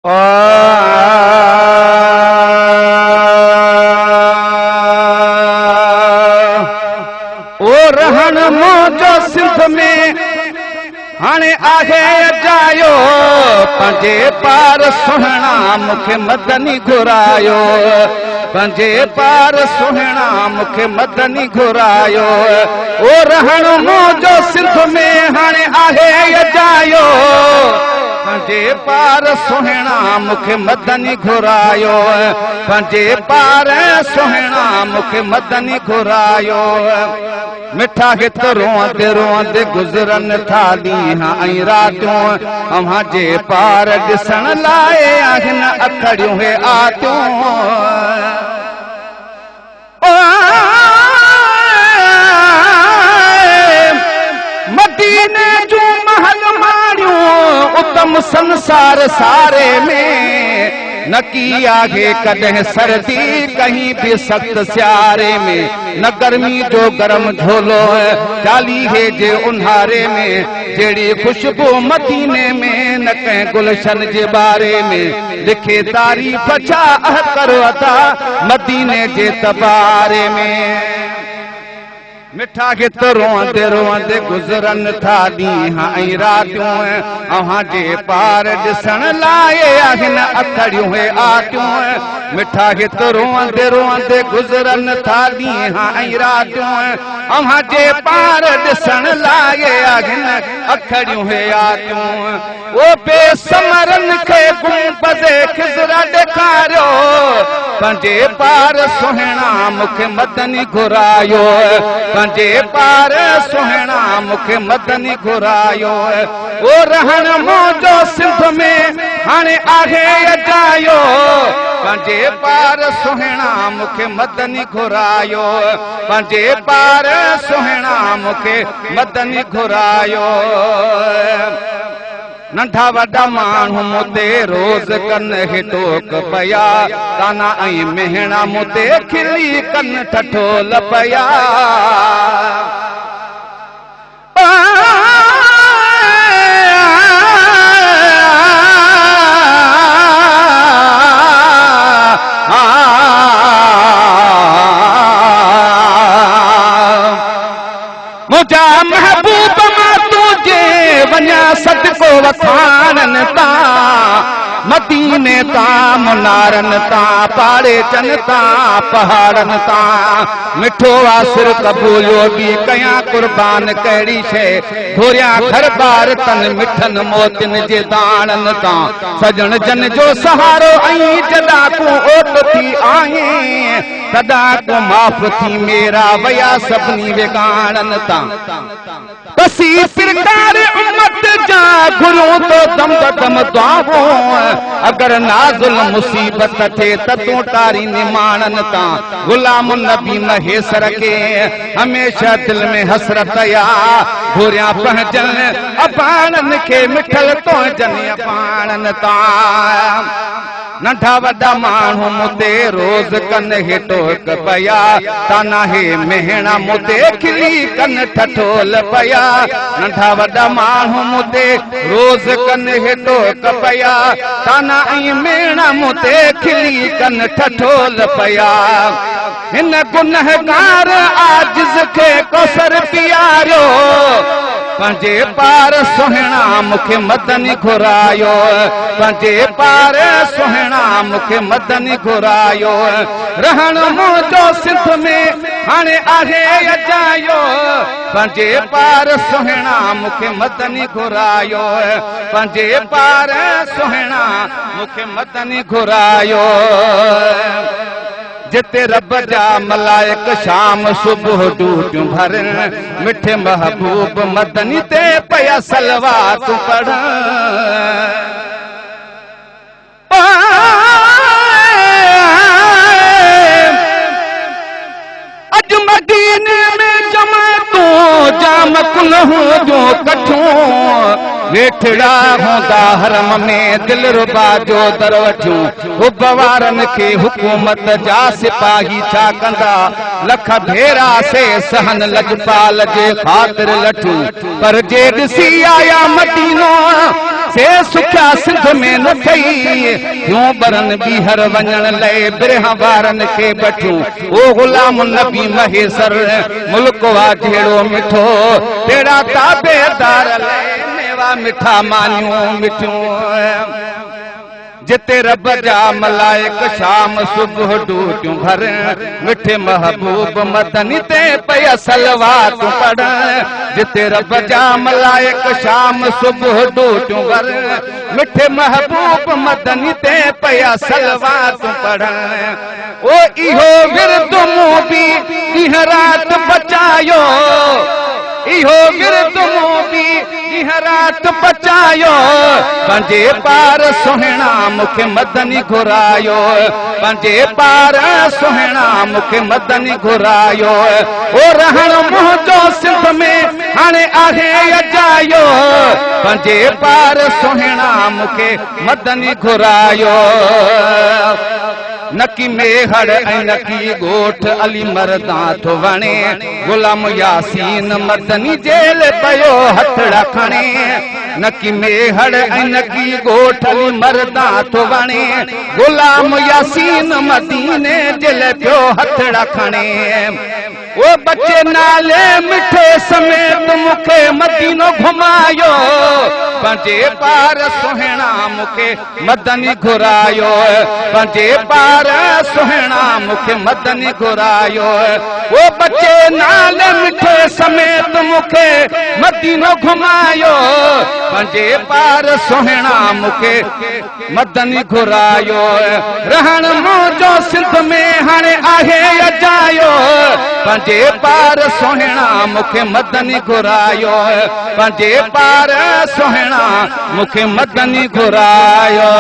ओ रहण मुंहिंजो सिंध में हाणे आहे अजायो, पंहिंजे पार सुहिणा मूंखे मदनी घुरायो, पंहिंजे पार सुहिणा मूंखे मदनी घुरायो। ओ रहण मुंहिंजो सिंध में हाणे आहे अजायो, पंहिंजे पार सुहिणा मूंखे मदनी घुरायो, पंहिंजे पार सुहिणा मूंखे मदनी घुरायो। मिठा हित रोअंदे रोअंदे गुज़रनि था ॾींहं ऐं रातियूं, अव्हां जे पार ॾिसण लाइ आहिनि अखड़ियूं हे आतियूं। मदीने जूं महल माड़ियूं उत्तम संसार सारे में, न की आहे कॾहिं सर्दी कहीं भी सख़्त सियारे में, न गर्मी जो गरम झोलो चालीहे जे उन्हारे में, जहिड़ी ख़ुशबू मदीने में न कंहिं गुलशन जे बारे में, लिखे तारीफ़ छा अहकर अदा मदीने जे तबारे में। मिठा हित रोअंदे रोअंदे गुज़रनि था ॾींहं ऐं रातियूं, अव्हां जे पार ॾिसण लाइ आहिनि अखड़ियूं हे आतियूं। मिठा हित रोअंदे रोअंदे गुज़रनि था ॾींहं ऐं रातियूं, अव्हां जे पार ॾिसण लाइ आहिनि अखड़ियूं हे आतियूं। ओ बेसमरनि खे गुंबद खिज़रा ॾेखारियो, पंहिंजे पार सुहिणा मूंखे मदनी घुरायो, पंहिंजे पार सुहिणा मूंखे मदनी घुरायो। ओ रहण मुंहिंजो सिंध में हाणे आहे अजायो, पंहिंजे पार सुहिणा मूंखे मदनी घुरायो, पंहिंजे पार सुहिणा मूंखे मदनी घुरायो। नंढा वॾा माण्हू मूं ते रोज़ कन हे टोक पिया, ताना ऐं मेहणा मूं ते खिली कन ठठोल पिया। मुंहिंजा महबूब मां तुंहिंजे वञा सदको वखाणनि तां, मदीने तां मुनारनि तां पाड़ेचनि तां पहाड़नि तां। मिठो आसिर कबूलियो बि कयां कुर्बान कहिड़ी शइ, घुरियां घर बार तन मिठनि मोतियुनि जे दाणनि तां। सजण जन जो सहारो ऐं जॾां तूं ओट थी आहीं, तॾां को माफ़ थी मेरा वया सभिनी वेगाणनि तां। पसी सरकार उम्मत जा घुरूं तो दम बदम दुआवूं, अगर नाज़ुल मुसीबत थिए त तूं टारी निमाणनि तां। गुलाम नबी महेसर खे हमेशह दिल में हसरत या, घुरियां पंहिंजनि अबाणनि खे मिठल तुंहिंजनि अबाणनि तां। नंढा वॾा माण्हू मूं ते रोज़ कन हे टोक पिया, ताना हे मेहणा मूं ते खिली कन ठठोल पिया। नंढा वॾा माण्हू मूं ते रोज़ कन हे टोक पिया, ताना ऐं मेहणा मूं ते खिली कन ठठोल पिया। हिन गुनहगार आजिज़ खे कौसर पीआरियो, पंहिंजे पार सुहिणा मूंखे मदनी घुरायो, पंहिंजे पार सुहिणा मूंखे मदनी घुरायो। रहण मुंहिंजो सिंध में हाणे आहे अजायो, पंहिंजे पार सुहिणा मूंखे मदनी घुरायो, पंहिंजे पार सुहिणा मूंखे मदनी घुरायो। जिते रब जा मलाइक शाम सुबुह ड्यूटियूं भरनि, मिठे महबूब मदनी ते पिया सलवात पढ़नि। अॼु मदीने में जमातूं जाम कुलहूं जूं कठूं, वेठड़ा हूंदा हरम में दिलरुबा जो दर वठियूं। हुब वारनि खे हुकूमत जा सिपाही छा कंदा, लख भेरा से सहन लजपाल जे ख़ातिर लठियूं। पर जे ॾिसी आया मदीनो سي سکيا سنڌ ۾ نه ٿئي. ٿيون ٻرن ٻيهر وڃڻ لئي برهه وارن کي بٺيون. او غلام النبي مهيسر، ملڪ وا جهڙو مٺو، تهڙا تابعدار لئي ميوا مٺا مانيون مٺيون. جتي رب جا ملائڪ شام صبح ڊوٽيون ڀرن، مٺي محبوب مدني تي پيا صلواتون پڙهن. جتي رب جا ملائڪ شام صبح ڊوٽيون ڀرن، مٺي محبوب مدني تي پيا صلواتون پڙهن. او اهو ورد مون به ڏينهن رات بچايو، اهو ورد مون به ڏينهن رات بچايو، پنهنجي پار سهڻا مون کي مدني گهرايو، پنهنجي پار سهڻا مون کي مدني گهرايو. او رهڻ منهنجو سنڌ ۾ هاڻي آهي اجايو، پنهنجي پار سهڻا مون کي مدني گهرايو. نڪي ميهڙ ۽ نڪي ڳوٺ علي مردان ٿو وڻي، غلام ياسين مدني جيل پيو هٿڙا کڻي. نڪي ميهڙ ۽ نڪي ڳوٺ علي مردان ٿو وڻي، غلام ياسين مديني جيل پيو هٿڙا کڻي. او بچي نالي مٺي سميت مون کي مدينو گهمايو، پنهنجي پار سهڻا مون کي مدني گهرايو، پنهنجي پار سهڻا مون کي مدني گهرايو. او بچي نالي مٺي سميت مون کي مدينو گهمايو، پنهنجي پار سهڻا مون کي مدني گهرايو. رهڻ منهنجو سنڌ ۾ هاڻي آهي اجايو، پنهنجي پار سهڻا مون کي مدني گهرايو، پنهنجي پار سهڻا مون کي مدني گهرايو.